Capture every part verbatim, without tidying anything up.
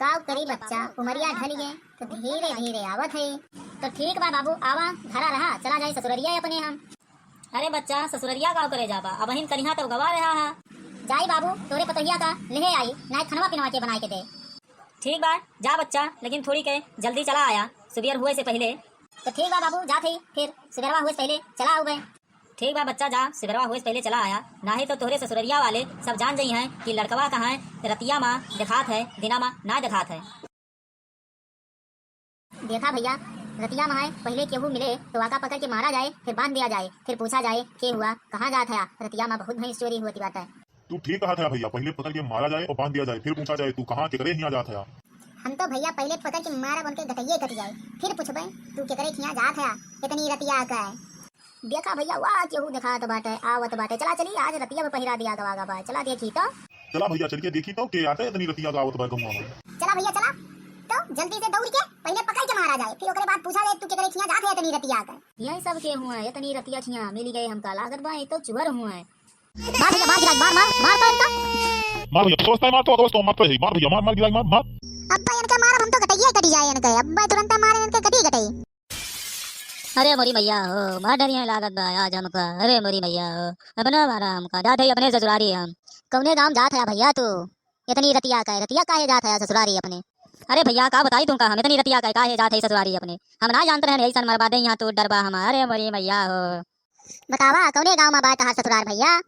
काव करी बच्चा, उमरिया ढल गए तो धीरे धीरे आवत है। तो ठीक बा बाबू, आवा घरा रहा, चला जाई ससुररिया अपने हम। अरे बच्चा, ससुररिया काव करे जाबा, अबहिन कनिहा तो गवा रहा है। जाई बाबू, तोरे पतोहिया का लेहे आई, नाय खनवा पिनवा के बनाए के दे। ठीक बा, जा बच्चा, लेकिन थोड़ी के जल्दी चला आया, सुबेर हुए से पहिले। तो ठीक बा बाबू, जात ही, फिर सुबेरवा हुए से पहिले चला आउबे। ठीक बा बच्चा, जा, सुबेरवा होए से पहिले चला आया, नाहीं तो तोहरे ससुररिया वाले सब जान जइहैं कि लड़कवा कहाँ है, रतिया मा देखात है, दिना मा ना देखात है। देखा भइया, रतिया मा है, पहिले केहू मिले तो आका पकड़ के मारा जाए, फिर बांध दिया जाए, फिर पूछा जाए, "के हुआ, कहाँ जात हया? रतिया मा बहुत भैंस चोरी होती बात है।" तू ठीक कहत हया भइया, पहिले पकड़ के मारा जाए और बांध दिया जाए, फिर पूछा जाए, "तू कहाँ, केकरे हियाँ जात हया?" हम तो भइया पहिले पकड़ के मारब, उनके गटइये कट जाए, फिर पूछबे, "तू केकरे हियाँ जात हया इतनी रतिया का?" देखा भइया, वाह, केहू देखात बाटे, आवत बाटे। चला चली, आज रतिया में पहिरा दिया गवा गवा। चला देखी तो। चला भइया, चल के देखी तो, के आटे इतनी रतिया का आवत बा गौवा में। चला भइया, चला। तो जल्दी से दौड़ के पहिले पकड़ के मारा जाए, फिर ओकरे बाद पूछा जाए, "तू केकरे खिया जात है इतनी रतिया का?" यही सब के हुआ, इतनी रतिया खिया मिल गए हमका, लागत बा ये तो चुअर हुआ है। मार भइया, मार गिराई, मार, मार, मार तो इनका। मार भइया, सोचता है, मार तो, अगवस तो मार तो है, मार भइया, मार, मार गिराई, मार, मार। अब्बा इनका मार, हम तो गटइये कटी जाए इनके, अब्बा तुरंत मारे इनके कटी गटई। अरे मोरी मैया हो, मार डरिया लागत बा आज हमका। अरे मोरी मैया हो, अपना मारा हमका, जात है अपने ससुरारी हम। कौने गाँव जात है भइया तू? इतनी रतिया का है, रतिया काहे जात है ससुरारी अपने? अरे भइया, का बताई तुमका हम, इतनी रतिया का है, काहे जात है ससुरारी अपने? हम ना जानत रहन, ऐसन मरबा दे यहाँ तू डरबा हमार। अरे मोरी मैया हो। बतावा, कौने गाँव में बा तहार ससुरार भइया?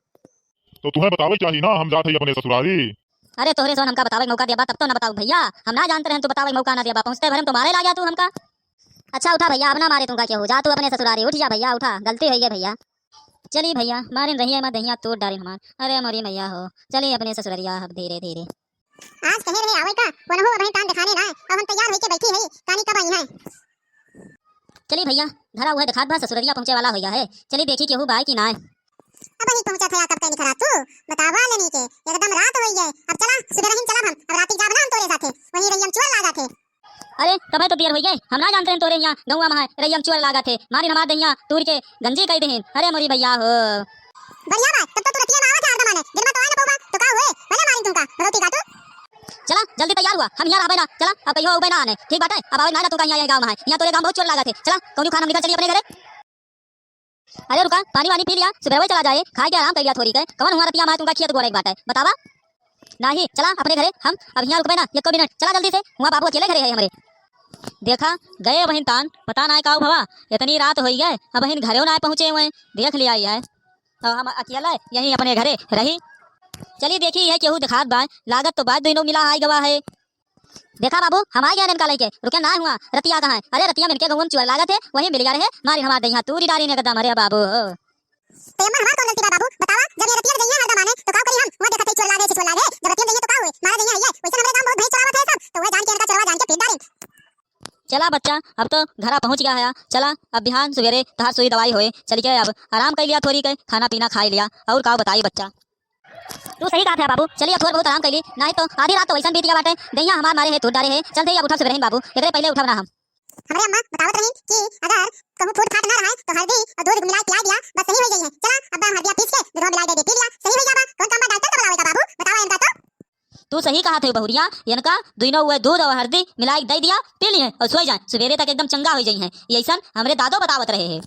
तो तुहैं बतावे चाही ना, हम जात है अपने ससुरारी। अरे तोहरे सोन हमका बतावे के मौका देबा तब तो ना बताऊ भइया, हम ना जानत रहन तू बतावे के मौका ना देबा, पहुँचते भरे में तो मारे लाग्या तू हमका। अच्छा उठा भइया, अब ना मारे तुमका केहू, जा तू अपने ससुरारी, उठ जा भइया, उठा, गलती होइ गई भइया। चली भइया, मारिन रहिए मत दहिया तोड़ डारिन हमार। अरे मोरी मैया हो, चली अपने ससुररिया अब धीरे धीरे। आज कहे रहे आवे का, वनहु अबहीं तान दिखाने ना आए, अब हम तैयार होइके बैठी है, तानी कब आई हैं। चली भइया, घरा उहे देखात बा, ससुररिया पहुँचे वाला होइया है। चली देखी केहू बाय कि नाय। अबहीं पहुँचा था, कब तैनी खरा तू बतावा लेनी के, एकदम रात होई गए। अब चला, सुबह रहीन चलब हम, अब राती जाब ना हम तोरे साथे, वहीं रहियम चुअर लागा थे। अरे, तबे तो देर होई गए, हम ना जानते हैं तोरे यहाँ गौवा में है, रहियम चुअर लागा थे, मारिन हमार दहिया तूर के गंजी कई देहिन। अरे मोरी भइया हो। बढ़िया बात, तब तो तू रतिया में आवा था हरदम आने, दिन में तो आए ना पौवा, तो का हुए, भले मारिन तुमका, भगवती का तू। चला, जल्दी तैयार हुआ, हम यहाँ रहबे ना। चला, अब कहियो अउबे ना आने, ठीक बाटे? अब आवे ना, ना तू कहीं आए गाँव में है, यहाँ तोरे गाँव बहुत चोर लागत है। चला, कौनो खान हम निकल चली अपने घरे। अरे रुका, पानी वानी पी लिया, सुबह वही चला जाए, खाए के आराम कर लिया थोड़ी के। कौन हुआ रतिया में तुमका खेत गोड़े के बाटे, बतावा? नाही, चला अपने घरे, हम अब यहाँ रुकबे ना एको मिनट। चला जल्दी से, हुआ बाबू अकेले घरे है हमरे। देखा, गए बहिन तान, पता ना का भवा, इतनी रात होई गए, अब बहिन घरे ना पहुँचे हुए, देख लिया है। अब हम अकेला यहीं अपने घरे रही। चली देखी, यह केहू देखात बा, लागत तो बात दोनों मिला आई गवा है। देखा बाबू, हम आ गए इनका लइके, रुके ना हुआ, रतिया कहाँ है? अरे रतिया में इनके गौवा में चुअर लागत है, वही मिल गया रहे, मारी हमार दहिया तूरी डारी ने एकदम, अरे बाबू। तो अम्मा हमार कौन गलती बा बाबू, बतावा, जब ये रतिया में जइया हरदम आने, तो का करी हम? हुआ देखत है चुअर लागे, चुअर लागे, जब रतिया में जइया तो का हुए, मारा दहिया है, वैसे हमरे गाँव बहुत भैंस चरावत है सब, तो हुआ जान के इनका चोरवा जान के पीट डारे। चला बच्चा, अब तो घरा पहुँच गया है, चला अब बिहान सुबेरे तहार सुई दवाई होए, चल के अब आराम कर लिया थोड़ी के, खाना पीना खाई लिया, और का बताई बच्चा। तू सही कहत है बाबू, चलिए थोड़ बहुत आराम कर ली, नहीं तो आधी रात तो वैसन बीत गया बाटे, दहिया हमार मारे है तूर डारे है, चल दे अब उठब सुबेरहिन बाबू, एकरे पहले उठब ना हम। हमरे अम्मा बतावत रही कि अगर कहूँ फूट फाट ना रहे तो हल्दी और दूध मिला के पिला दिया, बस सही हो जाई है। चला अब हम हल्दिया पीस के दूधवा मिला दे दे, पी लिया, सही हो जाबा। कौन काम बा डॉक्टर का बुलावे का बाबू, बतावा इनका तो। तू सही कहत है बहुरिया, इनका दुइनो हुए दूध और हल्दी मिला के दे दिया, पी लिए और सोई जाए, सुबेरे तक एकदम चंगा हो जाई है। ये ऐसन हमरे दादो बतावत रहे हैं।